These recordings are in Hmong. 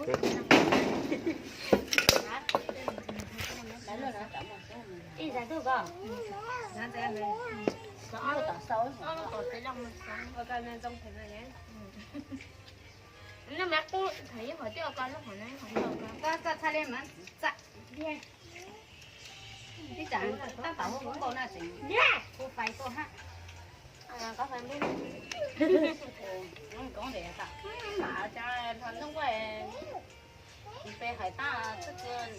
Ib zag tug ko. Ob lub tom xaus. Nej mas qub thaum ib qhov twb ua ko lub qhov na, qhov ko txaj txhaj li mas txaj. Ib tsam tab tom hu npaum no tseem hu fais tuaj hab. Koob tes tas, mam cov nplooj ua pe hais tab txwj,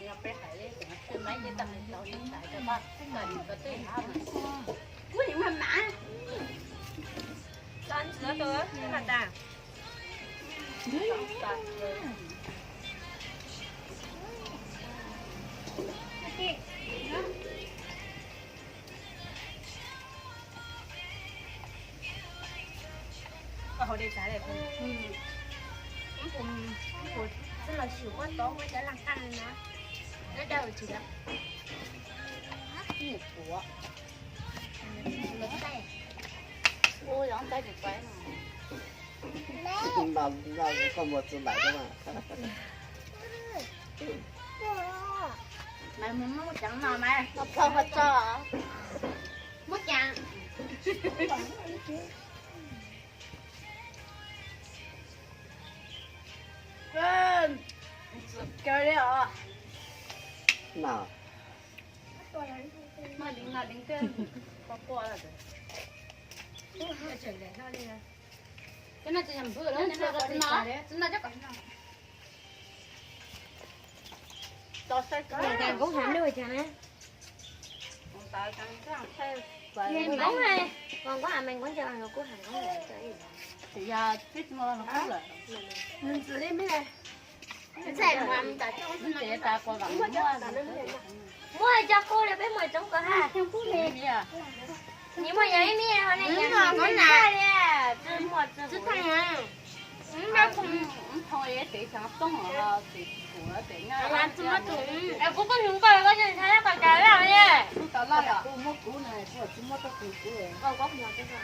yog pe hais li tseem xwb mas ces tau hais tau li ntawd rau koj, koj twb hab mas. Kuv nim mag mam. Tso ntxiv tus mas tas. Koj hau dej tas lawm. Kuv txwj los sim muab tov muab cov laj qaj no, nyob dawb tsis dawb. Ua zoo ntawd tsis pais no. Koj muag txug ntais mas. Mas mus muab cov no mas. Muab cov. Kaw li os. Mas. Mas deev no deev kawg. Qua qua lawm. Cov no tsis yog npwg lawm, cov no tsis no, cov no cov kom no. Koob has lub cas na. Koob has, Koob has mas Koob ntsia los Koob has Koob. Yog twb tsis muaj los Koob lawm. Nws ntxiv li me. Muab cov qub li peb muag tsoov ko ha. Nws muaj yog ib me ho ne. Kuv koj hnyuv koj koj tsis ntshai lawm koj cas lawm ne. Koj muab kuv na, kuv tsis muab tau kuv kuv. Koj vaj kuj mus lees na.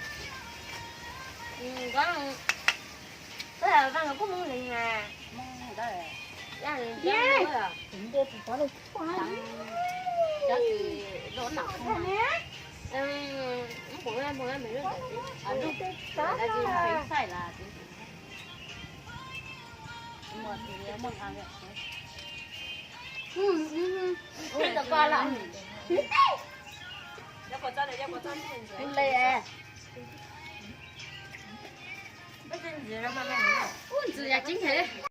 Ntxiv yog tseeb heev.